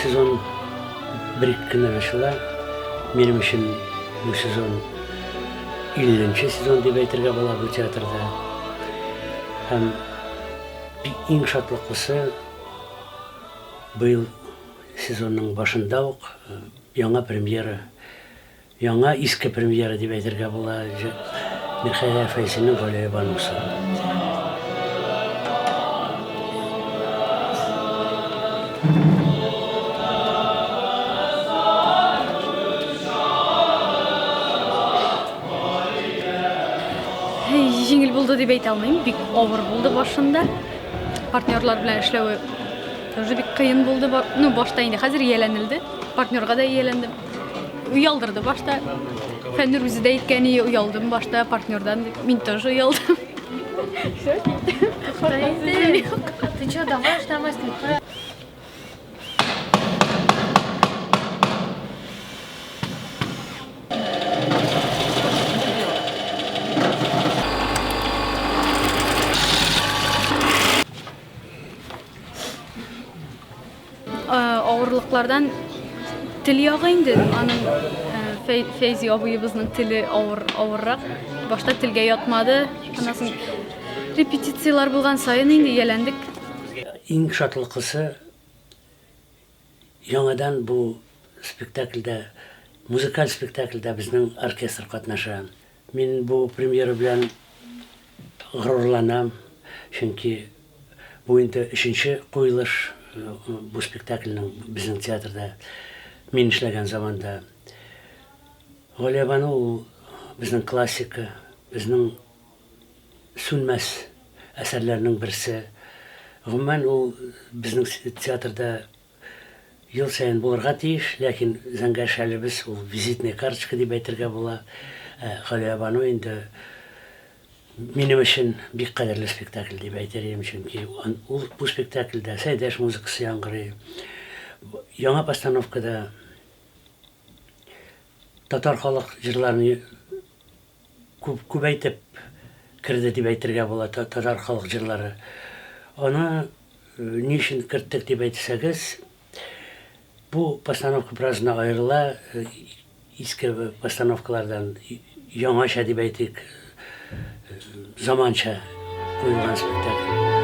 сезон бер-ике көннән ачыла. Минем өчен бу сезон 50 нче сезон дип әйтергә була бу театрда. Һәм иң шатлыклысы, быел сезонның башында ук яңа премьера, яңа иске премьера дип әйтергә була, Мирхәйдәр Фәйзинең Галиябанусы. Җиңел булды дип әйтә алмыйм, бик авыр булды башында. Партнерлар белән эшләве тоже бик кыен булды. Ну, башта инде, хәзер ияләнелде. Партнерга да ияләндем. Оялдырды башта. Фәннур үзе дә әйткән, и, оялдым башта партнердан дип. Мин тоже оялдым. Все, киттем. Ты что, давай домой? Авырлыклардан тел ягы инде, аның Фәйзи абыебызның теле авыр, авыррак. Башта телгә ятмады, аннан соң репетицияләр булган саен инде ияләндек. Иң шатлыклысы, яңадан бу спектакльдә, музыкаль спектакльдә безнең оркестр катнаша. Мин бу премьера белән горурланам, чөнки бу инде өченче куелыш бу спектакльнең безнең театрда мин эшләгән заманда. Галиябану ул безнең классика, безнең сүнмәс әсәрләрнең берсе. Гомумән, ул безнең театрда ел саен булырга тиеш, ләкин Зәңгәр шәлебез ул визитная карточка дип әйтергә була. Ә Галиябану инде минем өчен бик кадерле спектакль дип әйтер идем, чөнки ул бу спектакльдә Сәйдәш музыкасы яңгырый. Яңа постановкада татар халык җырларын күп күбәйтеп керде дип әйтергә була татар халык җырлары. Аны ни өчен керттек дип әйтсәгез, бу постановка бераз гына аерыла иске постановкалардан, яңача дип әйтик, заманча куелган спектакль.